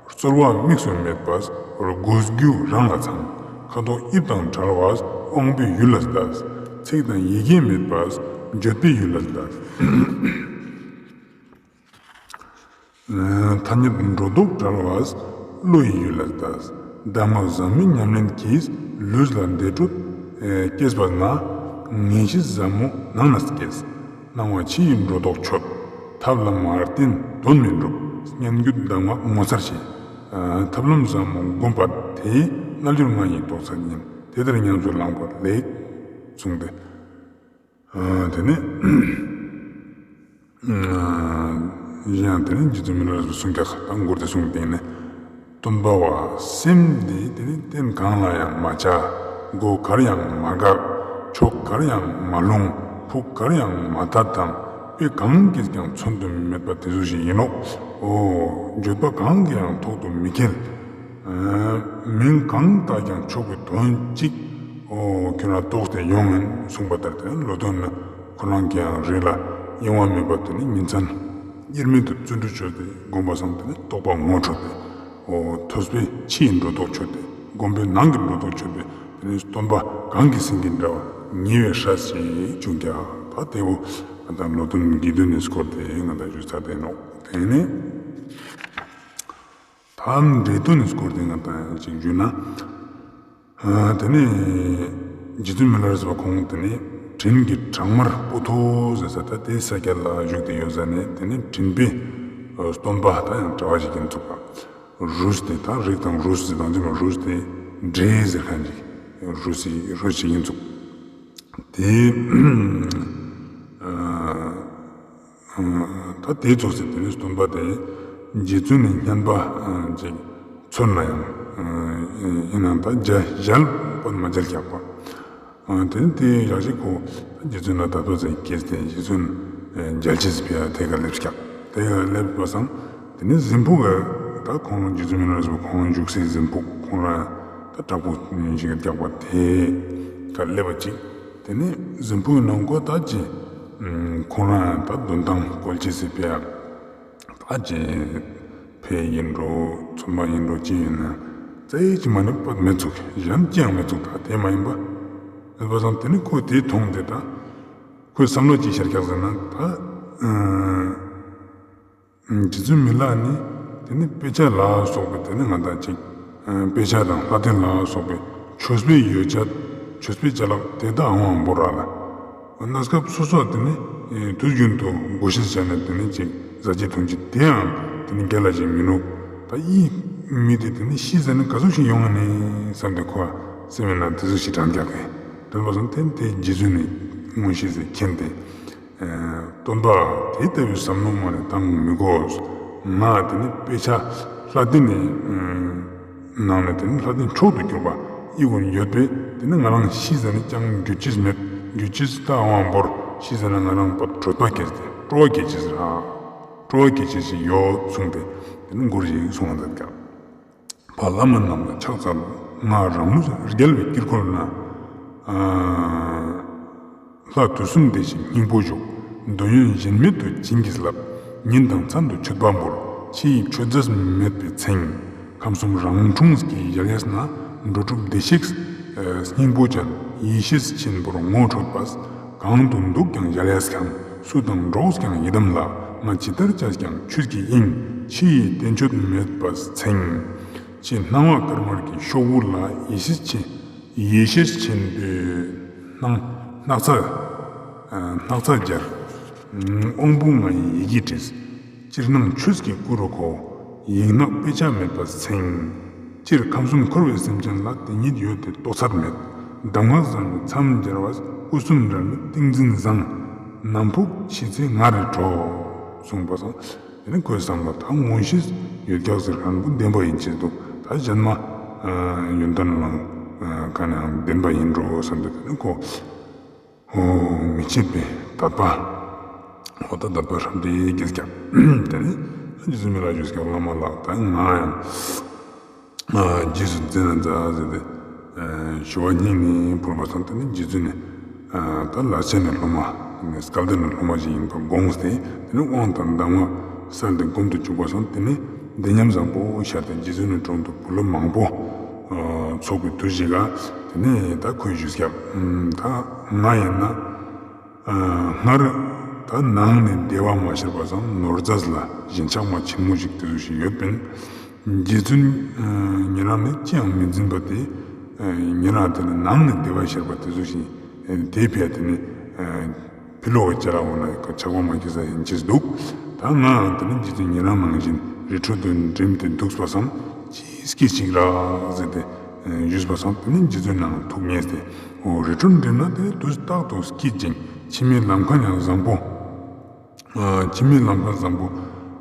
རྩོལ་བ་དམིགས་སུ་མེད་པས་སྒོ་རྒྱུ་རང་ལ་ཚང་། ཁ་དོག་དབྱིབས་དང་བྲལ་བས་དབང་པོའི་ཡུལ་ལ་འདས། ཚིག་དང་ཡི་གེ་མེད་པས་བརྗོད་པའི་ཡུལ་ལ་འདས། ཐ་སྙད་སྒྲོ་འདོགས་བྲལ་བས་བློ་ཡི་ཡུལ་ལ་འདས། གདམས་ངག་ཟབ་མོའི་ཉམས་ལེན་གྱིས། ལུས་ལ་བདེ་དྲོད་སྐྱེས་པ་ན། ངེས་ཤེས་ཟབ་མོ་ནང་ན་སྐྱེས། སྣང་བ་ཕྱི་ཡི་སྒྲོ་འདོགས་ཆོད། ཐབས་ལམ་མར་བསྟན་དོན་མི་འགྲུབ། སྙན་བརྒྱུད་གདམས་ངག་ངོ་མཚར་ཆེ། ཐབས་ལམ་ཟབ་མོ་བསྒོམ་པ་དེས། རྣལ་འབྱོར་ང་ཡི་རྟོགས་ཚད་ཉིད། དེ་ལྟར་ཉམས་སུ་བླངས་པ་ལེགས། གསུངས་ཏེ། དེ་ནས་གཞན་ཡང་དེ་ནས་རྗེ་བཙུན་མི་ལ་རས་པའི་གསུང་རྒྱག་ས་དང་མགུར་དེ་གསུངས་ཏེ་ནས། སྟོན་པ་བ་སེམས་འདི་དེ་ནི་རྟེན་གང་ལ་ཡང་མ་ཆགས། སྒོ་གར་ཡང་མ་འགག། ཕྱོགས་གར་ཡང་མ་ལྷུང་། ཕུགས་གར་ཡང་མ་ཐལ་དང་། དཔེ་གང་གིས་ཀྱང་མཚོན་དུ་མེད་པ་དེ་ཚོ་ཞིག་ཡིན་ནོག། འོ་བརྗོད་པ་གང་གིས་ཡང་ཐོག་ཏུ་མི་འཁེལ། མིང་གང་བཏགས་ཀྱང་ཆོག་པའི་དོན་གཅིག། འོ་ཁྱོད་རང་རྟོགས་ཏེ་ཡོང་ངིན་གསུངས་པ་ལྟར་དེ་ནི་ལོ་སྟོན་ནི་ཁོ་རང་གི་ཡང་རེ་ལ་གཡེང་བ་མེད་པ་དེ་ནི་ཉིན་མཚན་དབྱེར་མེད་དུ་བརྩོན་འགྲུས་བྱས་ཏེ་བསྒོམ་པ་སང་དེ་ནི་རྟོགས་པ་ངོ་འཕྲོད་དེ། འོ་ཐོས་པའི་ཕྱི་ཡི་སྒྲོ་འདོགས་ཆོད་དེ། སྒོམ་པའི་ནང་གི་སྒྲོ་འདོགས་ཆོད་པའི་དེ་ནི་སྟོན་པ་གང་གི་སེང་གེ་འདྲ་བ་ཉེ་བའི་སྲས་ཞིག་བྱུང་ཀྱང་། ད་དེ་བོ་ང་དང་ལོ་སྟོན་དགེ་འདུན་ནི་སྐོར་དེ་ང་དང་ཞུ་ཚར་ཏེ་ནོག། དེ་ནི་ད་འབྲས་སྟོན་ནི་སྐོར་དེ་ང་དང་ཅིག་ཞུ་ན། དེ་ནས་རྗེ་བཙུན་མི་ལ་རས་པ་ཁོང་དེ་ནས་དྲིན་གྱི་བྲག་དམར་སྤོ་ཐོ་ཟེར་ས་ད་དེ་ས་སྐྱ་ལ་བཞུགས་ཏེ་ཡོད་ས་ནས། དེ་ནས་དྲིན་པའི་སྟོན་པ་ད་ཡང་གྲྭ་པ་ཞིག་ཡིན་ཚུགས་པ། རུས་ཏེ་ད་རིགས་དང་རུས་ཟེར་དང་ཅི་མ་རུས་ཏེ་འདྲེ་ཟེར་ཁན་ཅིག་རུས་ཏེ་རུས་ཅིག་ཨིན་ཚུག། ཏེ་ད་ཏེ་ཙོགས་སེ་ཏེ་ནེ་སྟོན་པ་ཏེ་རྗེ་བཙུན་ནི་བསྙེན་པ་ཅིག་ཚོར་ན་ཡང་ཨིན་ནའང་ད་མཇལ་མཇལ་པོ་མ་མཇལ་ཀྱག་པ། ཏེ་ནེ་ཏེ་ཡང་ཞིག་ཁོ་རྗེ་བཙུན་ལ་དད་པ་ཙམ་སྐྱེས་ཏེ་རྗེ་བཙུན་མཇལ་ཅེས་སི་ཕིའ་ཏེ་ཀ་ལེབས་ཀྱག། ཏེ་ཀ་ལེབས་པ་སང་ཏེ་ནེ་གཟིམ་ཕུག་ག་ད་ཁོང་རྗེ་བཙུན་མི་ལ་རས་པ་ཁོང་བཞུགས་སའི་གཟིམ་ཕུག་ཁོང་རང་ད་བྲག་ཕུག་ཞིག་རྒྱག་པ་ཏེ་ཀ་ལེབས་པ་ཅིག། ཏེ་ནེ་གཟིམ་ཕུག་གི་ནང་ང་ད་ཅི་ཁོང་རང་ད་འདོན་ཐང་བཀོལ་ཅེས་སི་ཕིའ་ད་ཅི་ཕེ་ཨིན་འགྲོ་ཚོང་པ་ཨིན་འགྲོ་ཅི་ཨིན་ན་རྩ་ཅིག་མ་ནེ་པ་མི་ཚུགས། གཞན་ཅི་ཡང་མི་ཚུགས། ད་ཏེ་མ་ཨིན་པ་ཨིན་པ་སང་ཏེ་ནེ་ཁོ་ཏེ་མཐོང་སྟེ་ད་ཁོའི་བསམ་བློ་ཅི་ཤར་ཀྱག་ཟེར་ན་ད་རྗེ་བཙུན་མི་ལ་ནི་ཏེ་ནེ་དཔེ་ཆ་ལ་སོགས་པའི་ཏེ་ནེ་ང་དང་ཅིག་དཔེ་ཆ་དང་ལྷ་ལྡན་ལ་སོགས་པའི་ཆོས་པའི་ཡོ་བྱད་ཆོས་པའི་ཅ་ལག་ཏེ་དག་ཨང་བོར་ར་ལ། གནས་སྐབས་སོ་སོ་ཏེ་ནེ་དུས་རྒྱུན་དུ་བགོ་ཤེས་བྱས་ནས་ཏེ་ནེ་ཅིག་ཟ་ཅེས་འཐུང་ཅེས་ཏེའང་ཏེ་ནེ་རྒྱལ་ལ་ཅིག་མི་ནུག། ད་འི་མི་ཏེ་ཏེ་ནེ་ཤི་ཟ་ནེ་ག་ཟུག་ཞིག་ཡོང་ང་ནི་བསམ་སྟེ་ཁོ་སེམས་ནང་ཏེ་ཟུག་ཞིག་དྲན་ཀྱག་གི། དོན་པ་སང་ཏེ་ནེ་ཏེ་རྗེ་བཙུན་ནི་མངོན་ཤེས་སུ་མཁྱེན་ཏེ། སྟོན་པ་ཏེ་ལྟ་བུའི་བསམ་བློ་མ་ནེ་བཏང་མི་དགོས། ང་ཏེ་ནེ་དཔེ་ཆ་ལྷ་ལྡན་ནི་ནང་ནེ་ཏེ་ནེ་ལྷ་ལྡན་མཆོག་ཏུ་གྱུར་པ་འི་གུན་ཡོད་པས་ཏེ་ནེ་ང་རང་ཤི་ཟ་ནེ་ཅང་འགྱུར་ཅེས་མེད། འགྱུར་ཅེས་ད་ཨང་བོར་ཤི་ཟ་ནེ་ང་རང་པ་གྲོད་པ་སྐྱེས་ཏེ་སྤྲོ་བ་སྐྱེ་ཅེས་ར་སྤྲོ་བ་སྐྱེ་ཅེས་ཤིག་ཡོད་གསུངས་ཏེ་ཏེ་ནེ་མགུར་ཞིག་གསུངས་པ་མཛད་ཀྱག། བླ་མ་རྣམས་ལ་ཕྱག་འཚལ་ལོ། ང་རང་ལུས་རྒྱལ་བའི་དཀྱིལ་འཁོར་ན། ལྷ་དུས་གསུམ་བདེ་ཞིང་སྙིང་པོ་བཞུགས། འདོད་ཡོན་གཞན་མེད་དུ་བྱིན་གྱིས་བརླབས། ཉིན་དང་མཚན་དུ་མཆོད་པ་འབུལ། ཕྱི་ཡི་མཆོད་རྫས་མེད་པའི་མཚན། ཁམས་གསུམ་རང་འཁྲུངས་ཀྱི་གཞལ་ཡས་ན། འགྲོ་དྲུག་བདེ་གཤེགས་སྙིང་པོ་ཅན། ཡེ་ཤེས་ཆེན་པོར་ངོ་འཕྲོད་པ། གང་དུ་འདུག་ཀྱང་གཞལ་ཡས་ཁམས། སུ་དང་འགྲོགས་ཀྱང་ཡི་དམ་ལྷ། ང་ཇི་ལྟར་བཅས་ཀྱང་ཆོས་ཀྱི་དབྱིངས། ཕྱི་ཡི་རྟེན་མཆོད་མེད་པའི་མཚན། ཕྱི་སྣང་བ་དཀར་དམར་གྱི་ཤོག་བུ་ལ། ཡེ་ཤེས་ཆེན་ཡེ་ཤེས་ཆེན་པོའི་སྣང་སྣག་ཚ་སྣག་ཚ་སྦྱར། དབང་པོ་ལྔ་ཡི་ཡི་གེ་བྲིས། ཅིར་སྣང་ཆོས་ཀྱི་སྐུ་རུ་གོ། ཡིག་ནག་དཔེ་ཆ་མེད་པའི་མཚན། སྤྱིར་ཁམས་གསུམ་འཁོར་བའི་སེམས་ཅན་ལ་དེ་ཉིད་ཡོད་དེ་རྟོགས་ཚར་མེད། གདམས་ངག་བཟང་པོས་མཚམས་སྦྱར་བ། སྐུ་གསུམ་འབྲལ་མེད་ཏིང་འཛིན་བཟང་། ནམ་ཕུགས་ཤི་ཚེ་ང་རེ་འགྲོ། གསུངས་པ་སང་། དེ་ནི་ཁོའི་བསམ་པ་ད་མངོན་ཤེས་ཡོད་ཀྱག་ཟེར་ཁན་པོ་བདེན་པ་ཡིན་ཅེས་འདུག། ད་གཞན་མ་ཡོན་ཏན་ལའང་ག་ནའང་བདེན་པ་ཡིན་འགྲོ་བསམ་སྟེ་དེ་ནི་ཁོ་མི་ཕྱེད་པའི་དད་པ། འོ་ད་དད་པ་ཧྲམ་སྟེ་སྐྱེས་ཀྱག། དེ་ནི་རྗེ་བཙུན་མི་ལ་ཞུས་ཀྱག། བླ་མ་ལགས། ད་ང་ཡང་རྗེས་སུ་འཛིན་ན་མཛད་ཟེར་ཏེ་ཞུ་བ་སྙིང་ནས་ཕུལ་བ་སང་། དེ་ནི་རྗེ་བཙུན་ནི་ད་ལ་ཆེན་ནི་སློབ་མ་སྐལ་ལྡན་ནི་སློབ་མ་ཞིག་ཡིན་པ་དགོངས་ཏེ། དེ་ནི་དབང་དང་གདམས་ངག་གསན་ཏེ་སྒོམ་དུ་བཅུག་པ་སང་། དེ་ནི་བདེ་ཉམས་བཟང་པོ་ཤར་ཏེ་རྗེ་བཙུན་ནི་དྲུང་དུ་བུ་སློབ་མང་པོ་ཚོགས་པའི་དུས་ཤིག་ག། དེ་ནི་ད་ཁོས་ཞུས་ཀྱག། ད་ང་ཡིན་ན་སྔར་ད་ནང་ནས་བདེ་བ་མ་ཤར་བ་སང་ནོར་རྫས་ལ་ཞེན་ཆགས་མ་ཆེན་མོ་ཞིག་དེ་ཟུག་ཞིག་ཡོད་པིན། རྗེ་བཙུན་ཉེ་རང་ནི་ཅི་ཡང་མི་འཛིན་པ་དེ། ཉེ་རང་དེ་ནི་ནང་ནས་བདེ་བ་ཤར་བ་དེ་ཟུག་ཞིག་དེའི་ཕིའ་དེ་ནི་ཕི་ལོག་གི་ཅ་ལག་འོ་ན་ཆགས་པ་མ་སྐྱེས་ས་ཡིན་ཅེས་འདུག། ད་ངའང་དེ་ནི་རྗེ་བཙུན་ཉེ་རང་ནང་བཞིན་རི་ཁྲོད་དུ་འགྲིམས་ཏེ་འདུག་པ་སང་ཅི་སྐད་ཅིག་རག་ཟེར་ཏེ་ཞུས་པ་སང་། དེ་ནི་རྗེ་བཙུན་ནང་ཐུགས་མཉེས་ཏེ། འོ་རི་ཁྲོད་འགྲིམས་ན་དེ་དུས་རྟག་ཏུ་སྐྱིད་ཅིང་ཕྱི་མའི་ལམ་ཁ་ཡང་བཟང་པོ། ཕྱི་མའི་ལམ་ཁ་བཟང་པོ་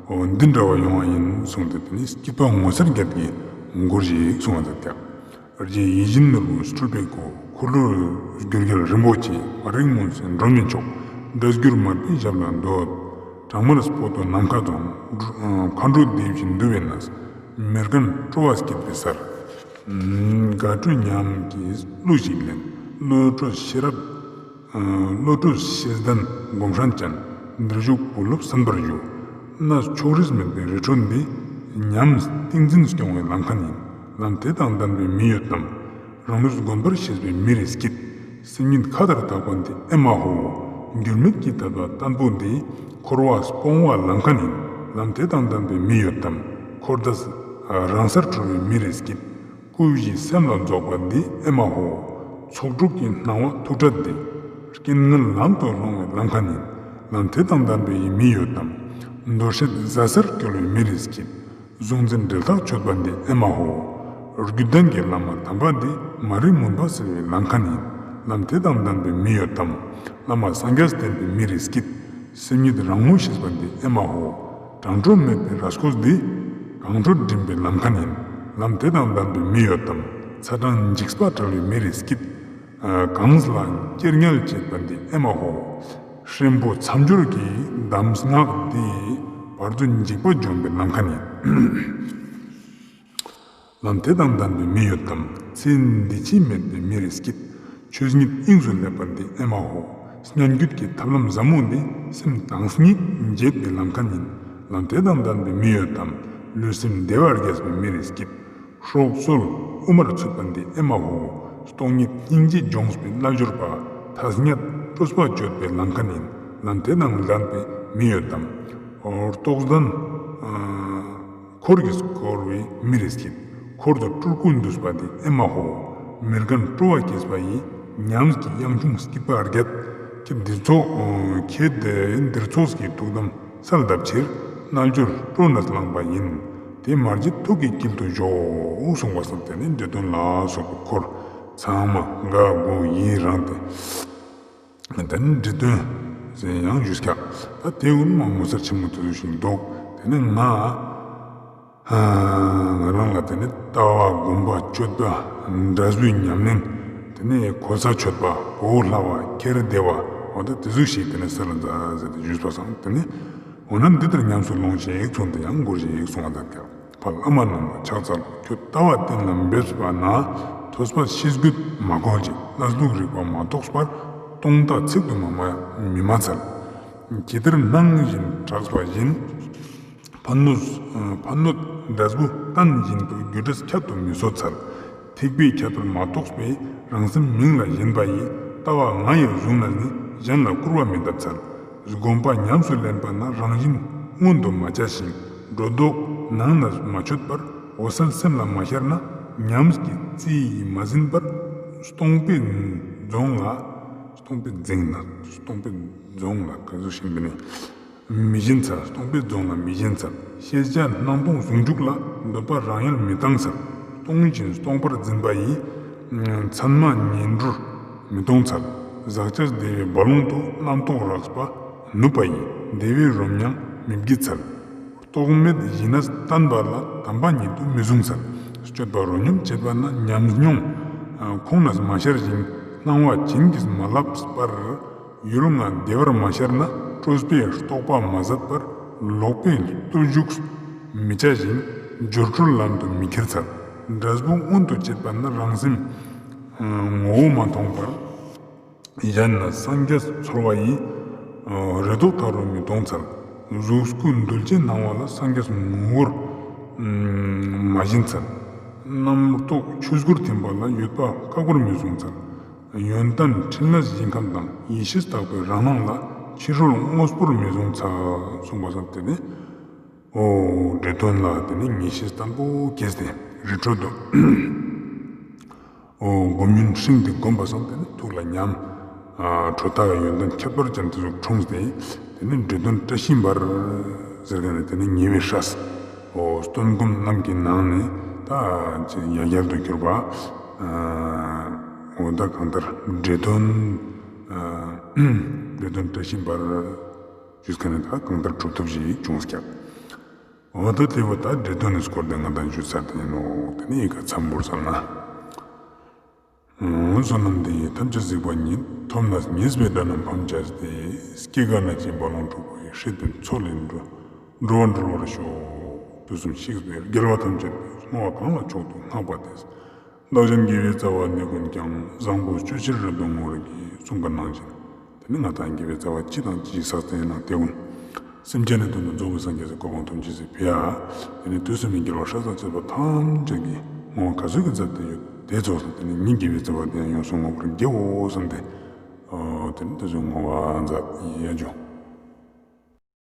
འོ་འདི་འདྲ་བ་ཡོང་བ་ཡིན་གསུངས་ཏེ། དེ་ནི་སྐྱིད་པ་ངོ་མཚར་བརྒྱད་ཀྱི་མགུར་ཞིག་གསུངས་པ་མཛད་ཀྱག། རྗེ་ཡིད་བཞིན་ནོར་བུ་སྤྲུལ་པའི་སྐུ། འཁོར་ལོ་སྒྱུར་རྒྱལ་རིན་པོ་ཆེ། རིང་མོ་སེ་འགྲོ་མི་མཆོག། སྒྲ་སྒྱུར་མར་པའི་ཞབས་ལ་འདུད། བྲག་དམར་སྤོ་ཏོ་ནམ་མཁའ་མཐོང་། མཁའ་འགྲོ་བདེ་བཞིན་འདུ་བའི་གནས། མེར་ཁན་སྤྲོ་བ་སྐྱེད་པའི་སར། དགའ་སྤྲོའི་ཉམས་ཀྱིས་གླུ་ཞིག་ལེན། བློ་གྲོས་ཤེས་རབ། བློ་གྲོས་ཤེས་ལྡན་སྒོམ་སྲན་ཅན། འདིར་བཞུགས་བུ་སློབ་གསན་པར་ཞུ། གནས་ཕྱོགས་རིས་མེད་པའི་རི་ཁྲོད་འདི། ཉམས་ཏིང་འཛིན་སྐྱོང་བའི་ལམ་ཁ་ཡིན། ལམ་དེ་དང་ལྡན་པའི་མི་ཡོད་དམ། རང་ལུས་དགོན་པར་ཤེས་པའི་མི་རེ་སྐྱིད། སེམས་ཉིད་མཁའ་ལྟར་དག་པ་འདི་ཨེ་མ་ཧོ། འགྱུར་མེད་ཀྱི་དད་པ་བརྟན་པོ་འདི། འཁོར་བ་སྤོང་བ་ལམ་ཁ་ཡིན། ལམ་དེ་དང་ལྡན་པའི་མི་ཡོད་དམ། འཁོར་འདས་རང་སར་གྲོལ་བའི་མི་རེ་སྐྱིད། སྐུ་བཞི་སེམས་ལ་རྫོགས་པ་འདི་ཨེ་མ་ཧོ། ཚོགས་དྲུག་གི་སྣང་བ་ཐུགས་ཕྲད་དེ། རྐྱེན་ངན་ལམ་དུ་སློང་བའི་ལམ་ཁ་ཡིན། ལམ་དེ་དང་ལྡན་པའི་མི་ཡོད་དམ། འདོར་ཤེས་ཟད་སར་སྐྱོལ་བའི་མི་རེ་སྐྱིད། གཟུང་འཛིན་འབྲེལ་ཐག་ཆོད་པ་འདི་ཨེ་མ་ཧོ། རྒྱུད་ལྡན་གྱི་བླ་མ་དམ་པ་འདི་མ་རིག་མུན་པ་སེལ་བའི་ལམ་ཁན་ཡིན། ལམ་དེ་དང་ལྡན་པའི་མི་ཡོད་དམ། བླ་མ་སངས་རྒྱས་བསྟེན་པའི་མི་རེ་སྐྱིད། སེམས་ཉིད་རང་ངོ་ཤེས་པ་འདི་ཨེ་མ་ཧོ། གྲང་འགྲོ་མེད་པའི་ར་སྐོར་འདི་གངས་ཁྲོད་འགྲིམ་པའི་ལམ་ཁན་ཡིན། ལམ་དེ་དང་ལྡན་པའི་མི་ཡོད་དམ། ཚ་གྲང་འཇིགས་པ་བྲལ་བའི་མི་རེ་སྐྱིད། གངས་ལ་སྐྱེར་ཉལ་བྱེད་པ་འདི་ཨེ་མ་ཧོ། སྲིན་པོ་མཚམས་སྦྱོར་གྱི་གདམས་ངག་འདི་བར་དོ་འཇིགས་པ་འཇོམས་པའི་ལམ་ཁན་ཡིན། ལམ་དེ་དང་ལྡན་པའི་མི་ཡོད་དམ། ཚེ་འདི་ཕྱི་མེད་པའི་མི་རེ་སྐྱིད། ཆོས་ཉིད་དབྱིངས་སུ་སླེབས་པ་འདི་ཨེ་མ་ཧོ། སྙན་བརྒྱུད་ཀྱི་ཐབས་ལམ་ཟབ་མོ་འདི་སེམས་དྭངས་སྙིགས་འབྱེད་པའི་ལམ་ཁན་ཡིན། ལམ་དེ་དང་ལྡན་པའི་མི་ཡོད་དམ། ལུས་སེམས་བདེ་བར་རྒྱས་པའི་མི་རེ་སྐྱིད། སྲོག་རྩོལ་དབུ་མར་ཚུད་པ་འདི་ཨེ་མ་ཧོ། སྟོང་ཉིད་སྙིང་རྗེ་སྦྱོངས་པའི་རྣལ་འབྱོར་པ། ཐ་སྙད་སྤྲོས་པ་གཅོད་པའི་ལམ་ཁན་ཡིན། ལམ་དེ་དང་ལྡན་པའི་མི་ཡོད་དམ། རྟོགས་ལྡན་འཁོར་གྱིས་བསྐོར་བའི་མི་རེ་སྐྱིད། འཁོར་དུ་སྤྲུལ་སྐུ་འདུས་པ་འདི་ཨེ་མ་ཧོ། མི་རྒན་སྤྲོ་བ་སྐྱེས་པ་ཡི། ཉམས་ཀྱི་དབྱངས་ཕྱུང་སྐྱིད་པ་བརྒྱད། ཁྱེད་འདིར་ཚོགས། ཁྱེད་འདིར་ཚོགས་ཀྱི་ཐུགས་དམ་གསལ་གདབ་ཕྱིར། རྣལ་འབྱོར་སྤྲོ་ནས་བླངས་པ་ཡིན། དེ་མ་བརྗེད་ཐུགས་ཀྱི་དཀྱིལ་དུ་བཞོག་གསུངས་པ་སང་དེ་ནི་འདྲེ་གདོན་ལ་སོགས་པའི་འཁོར་ཚང་མ་དགའ་མགུ་ཡི་རངས་ཏེ། དེ་ནི་འདྲེ་གདོན་ཟེར་ཡང་ཞུས་ཀྱག། ད་དེ་འུན་མ་མོ་སར་ཆེན་མོ་དེ་ཚོ་ཞིག་འདུག། དེ་ནི་ང་ང་རང་ལ་དེ་ནི་ལྟ་བ་སྒོམ་པ་སྤྱོད་པ་འབྲས་བུའི་ཉམས་ལེན། དེ་ནི་གོ་ས་ཆོད་པ་གོ་སླ་བ་ཁྱེར་བདེ་བ་འོ་ད་དེ་ཚོ་ཞིག་དེ་ནི་སལ་མཛད་ཟེར་ཏེ་ཞུས་པ་སང་དེ་ནི་འོ་ན་འདི་ལྟར་ཉམས་སུ་ལོངས་ཤིག་གསུངས་ཏེ་ཡང་མགུར་ཞིག་གསུངས་པ་མཛད་ཀྱག། ཕ་བླ་མ་རྣམས་ལ་ཕྱག་འཚལ་ལོ། ཁྱོད་ལྟ་བ་གཏན་ལ་འབེབས་པ་ན། ཐོས་པ་ཤེས་རྒྱུད་མ་གོ་ཅིག། ལྟ་ལུགས་རིག་པ་མ་རྟོགས་པར། སྟོང་རྟགས་ཚིག་ཏུ་མ་མ་མི་མ་འཚལ། ཇི་ལྟར་སྣང་བཞིན་གྲགས་པ་བཞིན། ཕན་གནོད་ཕན་གནོད་འབྲས་བུ་བསྟན་བཞིན་དུ། རྒྱུ་འབྲས་ཁྱད་དུ་མི་གསོད་འཚལ། ཐེག་པའི་ཁྱད་པར་མ་རྟོགས་པའི། རང་སེམས་མིང་ལ་ཞེན་པ་ཡི། ལྟ་བ་ང་ཡིར་བཟུང་ནས་ནི། གཞན་ལ་སྐུར་བ་མི་གཏབ་འཚལ། སྒོམ་པ་ཉམས་སུ་ལེན་པ་ན། རང་བཞིན་མངོན་དུ་མ་བྱས་ཤིང་། སྒྲོ་འདོགས་ནང་ན་མ་ཆོད་པར། འོད་གསལ་སེམས་ལ་མ་ཤར་ན། ཉམས་ཀྱི་རྩི་ཡིས་མ་ཟིན་པར། སྟོང་པའི་རྫོང་ལ། སྟོང་པའི་རྫིང་ན། སྟོང་པའི་རྫོང་ལ་ག་ཟུག་ཤིང་འདི་ནི། མི་ཞེན་འཚལ། སྟོང་པའི་རྫོང་ལ་མི་ཞེན་འཚལ། ཤེས་བྱ་སྣང་སྟོང་ཟུང་འཇུག་ལ། འདོད་པ་རང་ཡལ་མི་བཏང་འཚལ། སྟོང་བཞིན་སྟོང་པར་འཛིན་པ་ཡི། མཚན་མ་ངན་འགྲོར་མི་གཏོང་འཚལ། ཟག་བཅས་བདེ་བའི་རྦ་ཀློང་དུ། རྣམ་རྟོག་རགས་པ་ནུབ་པ་ཡི། བདེ་བའི་རོ་མྱང་མི་བགྱིད་འཚལ། རྟོག་མེད་ཞི་གནས་བརྟན་པ་ལ། དམ་པ་ཉིད་དུ་མི་བཟུང་འཚལ། སྤྱོད་པ་རོ་སྙོམས་བྱེད་པ་ན། ཉམས་མྱོང་ཁོང་ནས་མ་ཤར་ཞིང་། སྣང་བ་བྱིན་གྱིས་མ་བརླབས་པར། ཡུལ་ལྔ་བདེ་བར་མ་ཤར་ན། སྤྲོས་པའི་རྟོག་པ་མ་ཟད་པར། ལོག་པའི་བརྟུལ་ཞུགས་མི་བྱ་ཞིང་། སྦྱོར་སྒྲོལ་ལམ་དུ་མི་ཁྱེར་འཚལ། འབྲས་བུ་མངོན་དུ་བྱེད་པ་ན། རང་སེམས་ངོ་བོ་མ་མཐོང་བར། གཞན་ན་སངས་རྒྱས་ཚོར་བ་ཡི། རེ་དོགས་ཐག་རིང་མི་གཏོང་འཚལ། གཟུགས་སྐུ་གདུལ་བྱའི་སྣང་བ་ལ། སངས་རྒྱས་ངོ་བོར་མ་ཞེན་འཚལ། རྣམ་རྟོག་ཆོས་སྐུར་ཐིམ་པ་ལ། ཡོད་པ་ཁ་སྐོར་མི་བཟུང་འཚལ། ཡོན་ཏན་ཕྲིན་ལས་ཞིང་ཁམས་དང་། ཡེ་ཤེས་དག་པའི་རང་སྣང་ལ། ཕྱི་རོལ་དངོས་པོར་མི་བཟུང་འཚལ། གསུངས་པ་སང་དེ་ནི། འོ་འདྲེ་གདོན་ལ་དེ་ནི་ངེས་ཤེས་བརྟན་པོ་སྐྱེས་ཏེ་རི་ཁྲོད་དུ། འོ་སྒོམ་ཡུན་ཧྲིལ་ཏེ་བསྒོམས་པ་སང་དེ་ནི་ཐུགས་ལ་ཉམས། ཨ་ཁྲོ་ཐག་གི་ཡོན་ཏན་ཁྱད་པར་ཅན་དེ་ཚོ་འཁྲུངས་ཏེ། དེ་ནི་འདྲེ་གདོན་བཀྲ་ཤིས་འབར་ཟེར་མཁན་ནི་དེ་ནི་ཉེ་བའི་སྲས། འོ་སྟོན་སྒོམ་རྣམས་ཀྱི་ནང་ནས་ད་ཅི་ཡ་གྱལ་དུ་གྱུར་པ། ཨ་འོ་ད་གང་ལྟར་འདྲེ་གདོན། ཨ་འདྲེ་གདོན་བཀྲ་ཤིས་འབར་ཞུས་མཁན་ནི་ད་གང་ལྟར་གྲུབ་ཐོབ་ཞིག་བྱུང་ཀྱག། འོ་ད་དེ་བོ་ད་འདྲེ་གདོན་ནི་སྐོར་དེ་ང་དང་ཞུས་ཚར་ཏེ་ཨིན་ནོག། དེ་ནི་ཡི་གེ་མཚམས་བོར་ཚར་ན། བསོད་ནམས་འདི་ཡིས་ཐམས་ཅད་གཟིགས་པ་ཉིད། ཐོབ་ནས་ཉེས་པའི་དགྲ་རྣམས་ཕམ་བྱས་ཏེ། སྐྱེ་རྒ་ན་འཆིའི་རྦ་ཀློང་འཁྲུགས་པ་ཡི། སྲིད་པའི་མཚོ་ལས་འགྲོ་འགྲོ་བ་སྒྲོལ་བར་ཤོག། དུས་གསུམ་གཤེགས་པའི་རྒྱལ་བ་ཐམས་ཅད་དུ། བསྔོ་བ་གང་ལ་མཆོག་ཏུ་བསྔགས་པ་དེས། བདག་གཞན་དགེ་བའི་རྩ་བ་ནི་ཀུན་ཀྱང་། བཟང་པོ་སྤྱོད་ཕྱིར་རབ་ཏུ་བསྔོ་བར་བགྱི། གསུངས་པ་ནང་བཞིན། དེ་ནི་ང་དང་དགེ་བའི་རྩ་བ་ཅི་དང་ཅི་ཞིག་བསགས་ཏེ་ཡིན་ན་དེ་ཀུན་སེམས་ཅན་ནི་དོན་དུ་རྫོགས་པའི་སངས་རྒྱས་སི་གོ་འཕང་ཐོབ་ཅེས་སི་ཕི་ཡ། དེ་ནི་དུས་གསུམ་གྱི་རྒྱལ་བ་སྲས་དང་བཅས་པ་ཐམས་ཅད་ཀྱིས་བསྔོ་བ་ག་ཚོད་ཀྱིས་མཛད་དེ་ཡོད་དེ་ཚོགས་སུ་དེ་ནི་ངའི་དགེ་བའི་རྩ་བ་དེ་ཡང་ཡོངས་སུ་བསྔོ་བར་བགྱིའོ་གསུངས་ཏེ། འོ་དེ་ནི་དེ་ཚོ་བསྔོ་བ་མཛད་ཡ་བྱུང་།